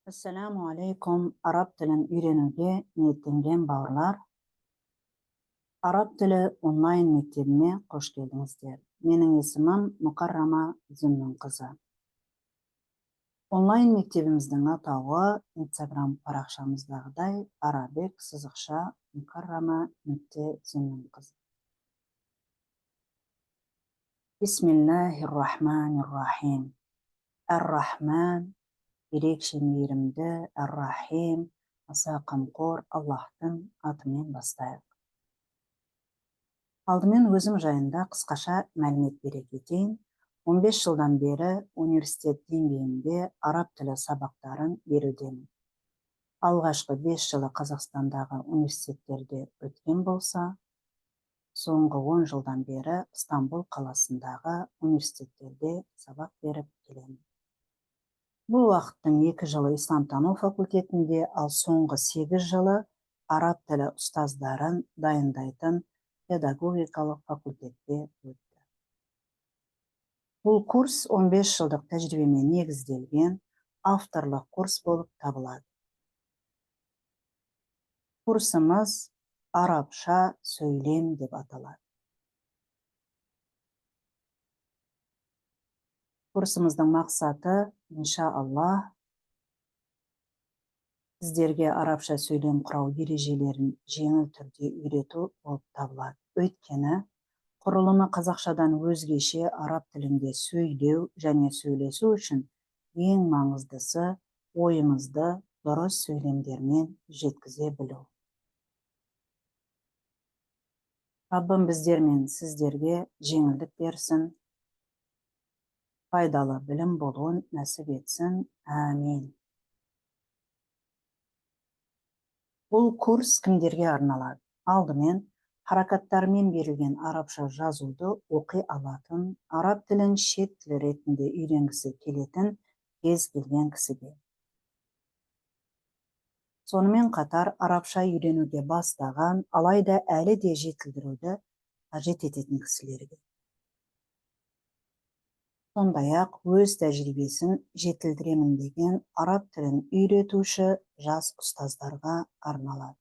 Assalamu aleykum, араб тілін үйренуге ниеттенген бауырлар. Араб тілі онлайн мектебіне қош келдіңіздер. Менің есімім Мұқаррама Зүнніңқызы. Онлайн мектебіміздің атауы Instagram парақшамыздағыдай Арабик сызықша Мұқаррама нүкте Зүнніңқызы. Бисмиллахир-рахманир-рахим. Ар-Рахман, ерекше мейірімді, Ар-Рахим, аса қамқор Аллахтың атымен бастайық. Алдымен өзім жайында қысқаша мәлімет бере кетейін. 15 жылдан бері университет деңгейінде араб тілі сабақтарын берудемін. Алғашқы 5 жылы Қазақстандағы университеттерде өткен болса, соңғы 10 жылдан бері Стамбул қаласындағы университеттерде сабақ беріп келемін. Бұл уақыттың 2 жылы исламтану факультетінде, ал соңғы 8 жылы араб тілі ұстаздарын дайындайтын педагогикалық факультетте өтті. Бұл курс 15 жылдық тәжірибеме негізделген авторлық курс болып табылады. Курсымыз арабша сөйлем деп аталады. Курсымыздың мақсаты, иншаллах, сіздерге арабша сөйлем құрау ережелерін жеңіл түрде үйрету болып табылады. Өйткені құрылымы қазақшадан өзгеше араб тілінде сөйлеу және сөйлесу үшін ең маңыздысы ойымызды дұрыс сөйлемдермен жеткізе білу. Раббым біздер мен сіздерге жеңілдік берсін, пайдалы білім болуын нәсіп етсін. Әмин. Бұл курс кімдерге арналады? Алдымен, харакаттармен берілген арабша жазуды оқи алатын, араб тілін шет тілі ретінде үйренгісі келетін кез келген кісіге. Сонымен қатар арабша үйренуге бастаған, алайда әлі де жетілдіруді қажет ететін кісілерге. Сондай-ақ өз тәжірибесін жетілдіремін деген араб тілін үйретуші жас ұстаздарға арналады.